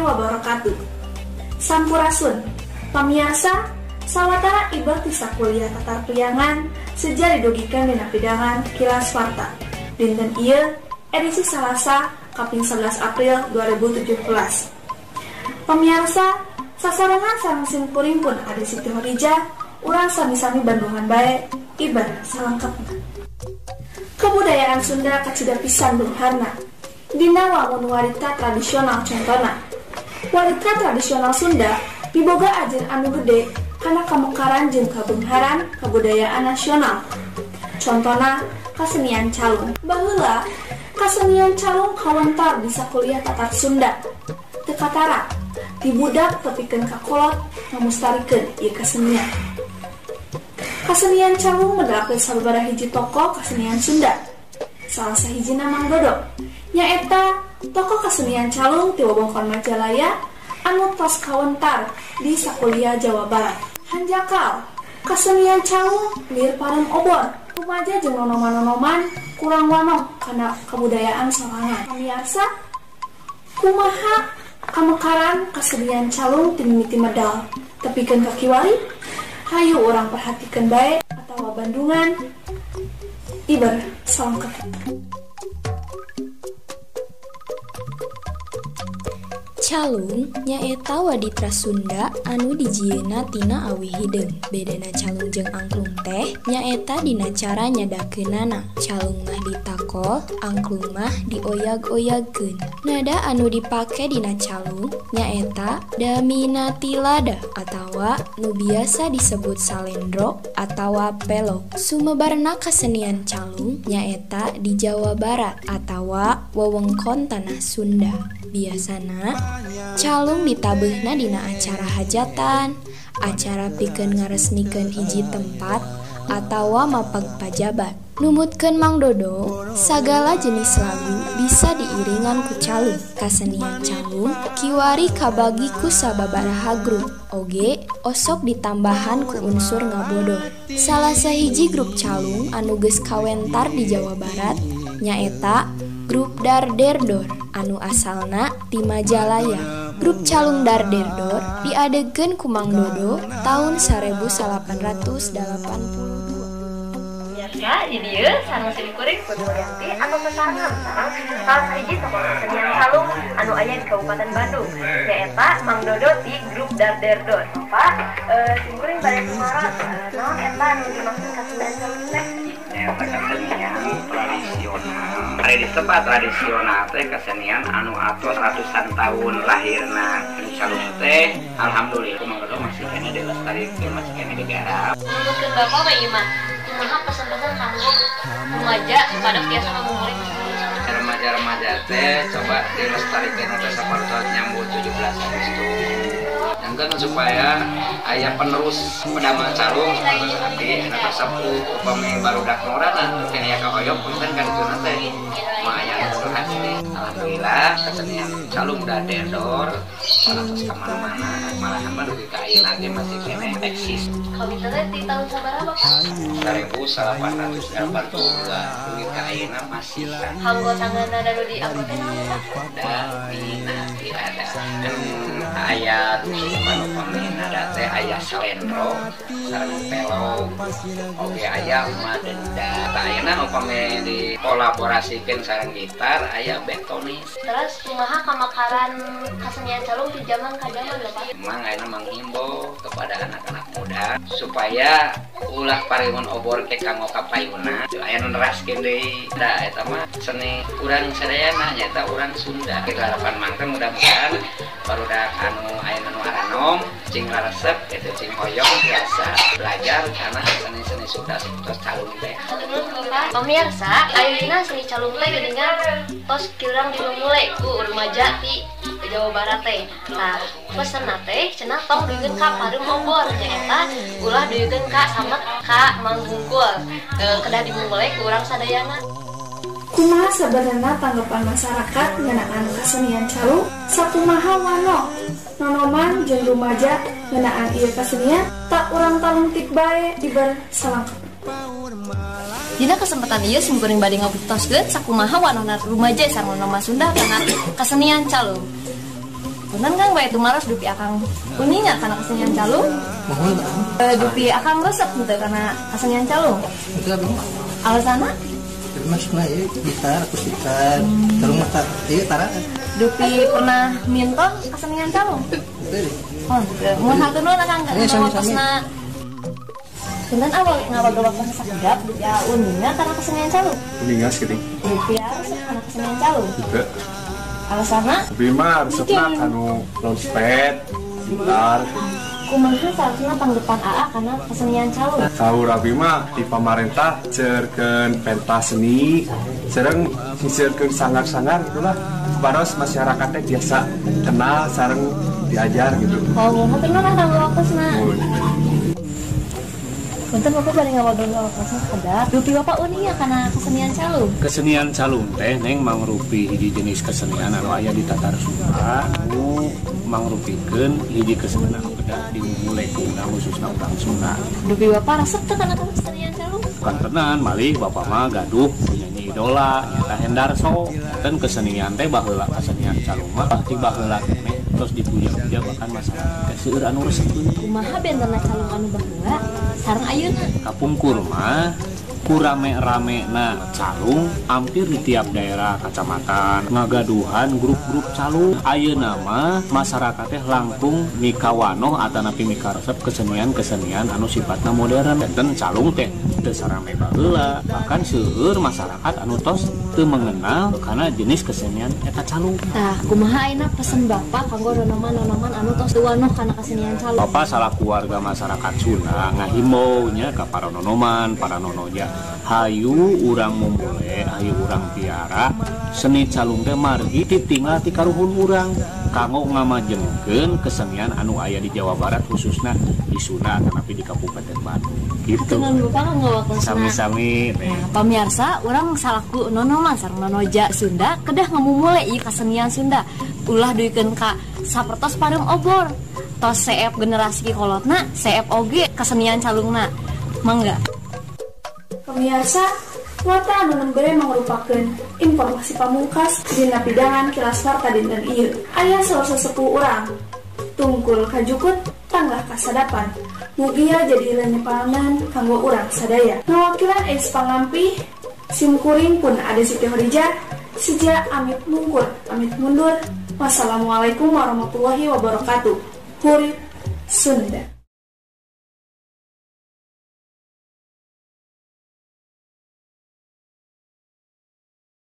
Wabarakatuh. Sampurasun, pamiarsa, sawatara ibar ti sakuliah Tatar Priangan seja didugikeun dina pidangan Kilas Warta. Dinten ieu edisi Salasa kaping 11 April 2017. Pamiarsa, sasarengan sareng simkuring pun Ade Siti Khadijah, urang sami-sami bandungan bae ibar salengkapna. Kebudayaan Sunda kacida pisan beungharna. Dina wangun warita tradisional contona. Warita tradisional Sunda miboga ajen anu gede kana kamekaran jeung kabeungharan kabudayaan nasional. Contona kasenian calung. Baheula kasenian calung kawentar di sakuliah Tatar Sunda. Teu katara, ti budak tepikeun ka kolot ngamustarikeun ieu kasenian. Kasenian calung medalkeun sababaraha hiji tokoh kasenian Sunda. Salah sahijina Mang Dodo, nyaeta tokoh kasenian calung ti wewengkon Majalaya anu tos kawentar di sakuliah Jawa Barat. Hanjakal, kasenian calung lir pareum obor, rumaja jeung nonoman-nonoman kurang wanoh kana kabudayaan sorangan. Pamiarsa, kumaha kamekaran kasenian calung ti mimiti medal tepikeun ka kiwari? Hayu urang perhatikan bae atawa bandungan ibar salengkapna. Calung nyaeta waditra Sunda anu dijieunna tina awi hideung. Bedana calung jeung angklung teh nyaeta dina cara nyadakeunana. Calung mah ditakol, angklung mah dioyag-oyagkeun. Nada anu dipake dina calung nyaeta daminatilada atawa nu biasa disebut salendro atawa pelog. Sumebarna kasenian calung nyaeta di Jawa Barat atawa wewengkon tanah Sunda. Biasana calung ditabeuhna dina acara hajatan, acara pikeun ngaresmikeun hiji tempat atawa mapag pajabat. Numutkeun Mang Dodo, sagala jenis lagu bisa diiringan ku calung. Kasenian calung kiwari kabagi ku sababaraha grup, oge osok ditambahan ku unsur ngabodor. Salah sahiji grup calung anu geus kawentar di Jawa Barat nyaeta Grup Darderdor anu asalna ti Majalaya. Grup Calung Darderdor diadegkeun ku Mang Dodo tahun 1882. Pemirsa, di dieu sareng simkuring kudu ganti atau sasarengan sareng salah sahiji tokoh kesenian calung anu aya di Kabupaten Bandung, nyaeta Mang Dodo ti Grup Darderdor. Pak, simkuring bade tumaros, naon eta anu dimaksud kasenian calung teh? Nyaeta kesenian tradisional. Ari disebat tradisional teh kesenian anu atos ratusan tahun lahirna. Calung teh alhamdulillah Mang Dodo masih keneh dilestarikeun, masih keneh digarap. Numutkeun Bapak we ieu mah, kumaha pesan-pesan kanggo rumaja supados tiasa ngamumule kesenian calung? Remaja-remaja teh coba dilestarikeun teh sapertos nyambut 17 Agustus. Kan supaya aya penerus pedamel calung sapertos abdi anu sepuh upami barudak ngorana teh aya kahoyong punten kan dituna teh mah aya anu hati. Alhamdulillah kesenian calung Darderdor parantos ka mana-mana, malahan mah dugi ka ayeuna ge masih keneh eksis. Kawitna teh ti tahun sabaraha Bapak? 1882 dugi ka ayeuna masih. Kanggo tanganna anu dianggo teh naon Pak? Daminatilada. Aya upami nada teh aya salendro sareng pelog, oge aya madenda. Tah ayeuna upami dikolaborasikeun sareng gitar aya betonis. Terus kumaha kamekaran kasenian calung di zaman ka zaman Bapak? Memang ayeuna menghimbau kepada anak-anak muda supaya ulah parimun obor ke kanggo ka payuna. Aya nu neraskeun deui. Da eta mah seni urang sadayana nyaeta urang Sunda. Kita harapan mangkan mudah-mudahan barudak anu ayeuna nu aranom cing laresep eta cing hoyong biasa belajar karena seni-seni Sunda sapertos calung teh. Pemirsa, ayeuna seni calung teh geuningan tos kirang dimumule ku rumaja ti Jawa Barat teh. Nah, pesenna teh cenah tong dugikeun ka pareum obor nyaeta ulah dugikeun ka samet ka manggungkul. Kedah dimumule ku urang sadayana. Kumaha sebenarnya tanggapan masyarakat ngeunaan kesenian calung? Sakumaha wano nonoman jeung rumaja ngeunaan ieu kesenian? Tak urang talungtik bae ibar salangkep. Dina kesempatan ieu simkuring bade ngabuktoskeun sakumaha wanona rumaja sareng nonoman Sunda kana kesenian calung. Punten Kang, bae tumaros dupi akang uninga kana kesenian calung? Mohon. Dupi akang resep henteu kana kesenian calung? Henteu abdi mah. Alasanna? Mas mah ieu gitar, akustik gitar, calung mah ieu tara. Dupi pernah minton kesenian calung? Henteu. Oh, henteu. Mun hatur nuhun akang kana waktosna. Punten awal ngawagel waktosna sakedap dupi uninga kana kesenian calung? Uninga saeutik. Dupi resep kana kesenian calung? Henteu. Alasanna? Abi mah resepna kanu launchpad, gitar. Kumaha salusna pangdepan AA kana kesenian calung? Saur abi mah di pamarentah ceurkeun pentas seni, sareng sisirkeun sanggar-sanggar itulah baros masyarakatnya biasa kenal sareng diajar gitu. Oh, hatur nuhun kanggo waktosna. Punten Bapak bari ngawagel waktosna sakedap. Dupi Bapak uninga kana kesenian calung? Kesenian calung teh neng mangrupi hiji jenis kesenian anu aya di Tatar Sunda anu mangrupikeun hiji kesenian anu kedah dimulai ku urang khususna urang Sunda. Dupi Bapak resep teu kana kesenian calung? Kantenan malih Bapak mah gaduh penyanyi idola nyaeta Hendarso. Dan kesenian teh baheula kesenian calung mah pasti baheula keneh terus dipuja-puja bahkan masyarakat teh seueur anu resep. Kumaha bentena calung anu baheula sareng ayeuna? Kapungkur mah ku rame-ramena calung hampir di tiap daerah kecamatan ngagaduhan grup-grup calung. Ayeuna mah masyarakat teh langkung mikawanoh atanapi mikaresep kesenian-kesenian anu sifatna modern. Dan calung teh teu sarame baheula, bahkan seueur masyarakat anu tos teu mengenal karena jenis kesenian eta calung. Tah, kumaha ayeuna pesen Bapak kanggo nonoman-nonoman anu tos teu wanoh kana kesenian calung? Bapak salaku warga masyarakat Sunda ngahimbau nya ka para nonoman, para nonoja. Hayu urang mumule, hayu urang piara seni calung teh margi titinggal ti karuhun urang kanggo ngamajengkeun kesenian anu aya di Jawa Barat khususna di Sunda atanapi di Kabupaten Bandung. Gitu. Sami-sami. Nah, pamirsa, urang salaku nonoman sareng nonoja Sunda kedah ngamumule ieu kesenian Sunda. Ulah duikeun ka sapertos pareum obor. Tos seep generasi kolotna, seep oge kesenian calungna. Mangga. Pemirsa, warta anu nembe mangrupakeun informasi pamungkas dina pidangan kilas warta dinten ieu. Aya saur sesepuh urang, tungkul kajukut tanggah kasadapan. Mugia jadi lenyepanan kanggo urang sadaya. Ngawakilan Eis Pangampih, simkuring pun ada Siti Khadijah, sija amit mungkur, amit mundur. Wassalamualaikum warahmatullahi wabarakatuh. Hurip Sunda.